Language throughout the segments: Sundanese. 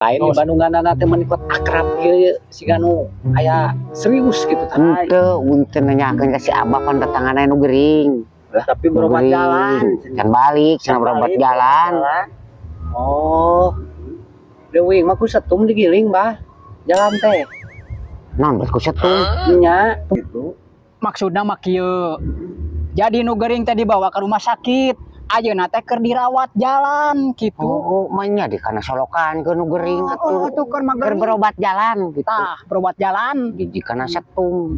Lain di Bandungan teh meni kot akrab ieu siga nu aya serius gitu tah. Henteu, uing teh nanyakeun ka si Abah pan tetangana nu gering. Tapi berobat Nu gering. Jalan. Can balik, cenah berobat jalan. Oh. Leuwih mah ku setum digiling, Bah. Jalan teh. Naon bet ku setum? Nya. Gitu. Maksudna mah kieu. Jadi nu gering teh dibawa ke rumah sakit. Ayeuna teh keur dirawat jalan gitu. Oh, mah nya di kana solokan ke nu gering Oh, atuh. Atuh keur mah Keur gering. Berobat jalan gitu. Tah, berobat jalan. Di kana setum.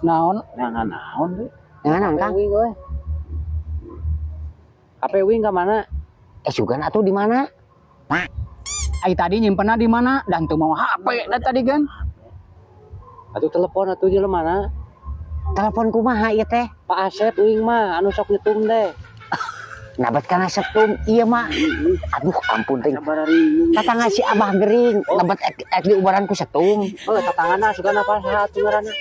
Naon? Nah, naon deui? Jangan, Kang. Uing euy. HP uing ka mana? Eh, sugan atuh di mana? Ai tadi nyimpenna di mana? Dan teu mau HP da tadi kan. Atuh telepon atuh jelema mana? Telepon kumaha ieu teh? Pak Asep uing mah anu sok nyetum teh. Nabat kana setum ieu mah. Aduh, ampun teh. Sabar ari. Tatangga si Abah gering, nabat ek diubaran ku setum. Oh, tatangana sugan apa saha atuh ngaranna?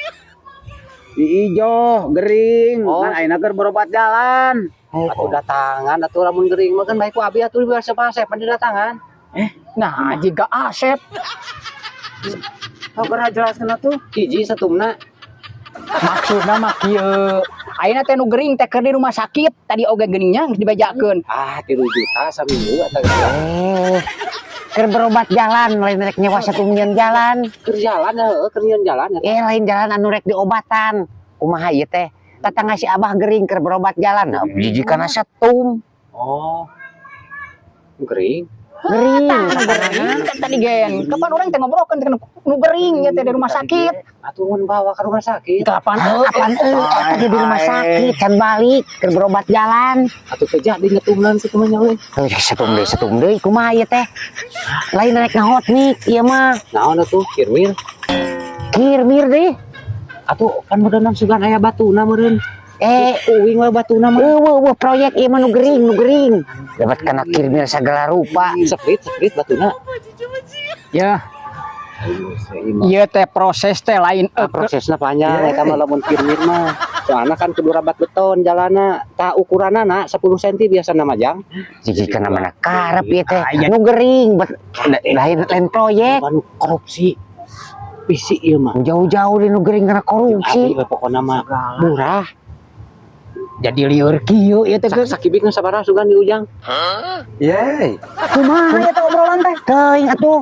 Ijo, gering. Oh. Kan ayeuna keur berobat jalan. Atuh datangan atuh lamun gering mah kan baik ku abi atuh biasa Pak Asep pan didatangan. Nah, jika Asep. Kau pernah jelaskeun atuh? Hiji setumna. Maksudna mah kieu. Ayeuna teh nu gering teh keur di rumah sakit. Tadi oge geuningnya geus dibejakeun. Ah, 3 juta saminggu eta. Eh, keur berobat jalan, lain rek nyewa setum nyeun jalan. Keur jalan heueuh, keur nyieun jalan eta. Eh, lain jalan anu rek diobatan. Kumaha ieu teh? Tatangga si Abah gering keur berobat jalan. Nah, jiji kana setum. Oh. Gering. Gering. Nu gering kan tadi gen. Kapan urang teh ngobrolkeun teh nu gering ya teh di rumah sakit. Atuh mun bawa ke rumah sakit. Kapan heuh? Apaan euy, eta ge di rumah sakit can balik keur berobat jalan. Atuh teh jadi nyetumnan kitu mah nya euy. Heuh, setum deui kumaha ieu teh? Lain rek ngahotnik ieu mah. Naon atuh kirmir? Kirmir deui. Atuh kan meureunnan sugan aya batuna meureun. Eh, Uing we batuna mah. Eueuh eueuh proyek ieu mah nu gering, nu gering. Dapat kana kirmir segala rupa. Seprit, seprit batuna. Ya, ieu teh proses teh lain. Ah, prosesna panjang eta mah lamun kirmir mah. Soalna kan kudu rabat beton jalanna. Tah, ukuranna 10 cm biasa nama jang. Jiji kana mana karep ieu teh. Nu gering bet lain lain proyek. Anu korupsi. Bisi ieu mah. Jauh-jauh di nu gering kana korupsi. Abi we pokona mah murah. Jadi lieur kieu ieu teh geus. Sakibik nu sabaraha sugan di Ujang? Yeay. Kumaha ieu teh obrolan teh? Teuing atuh.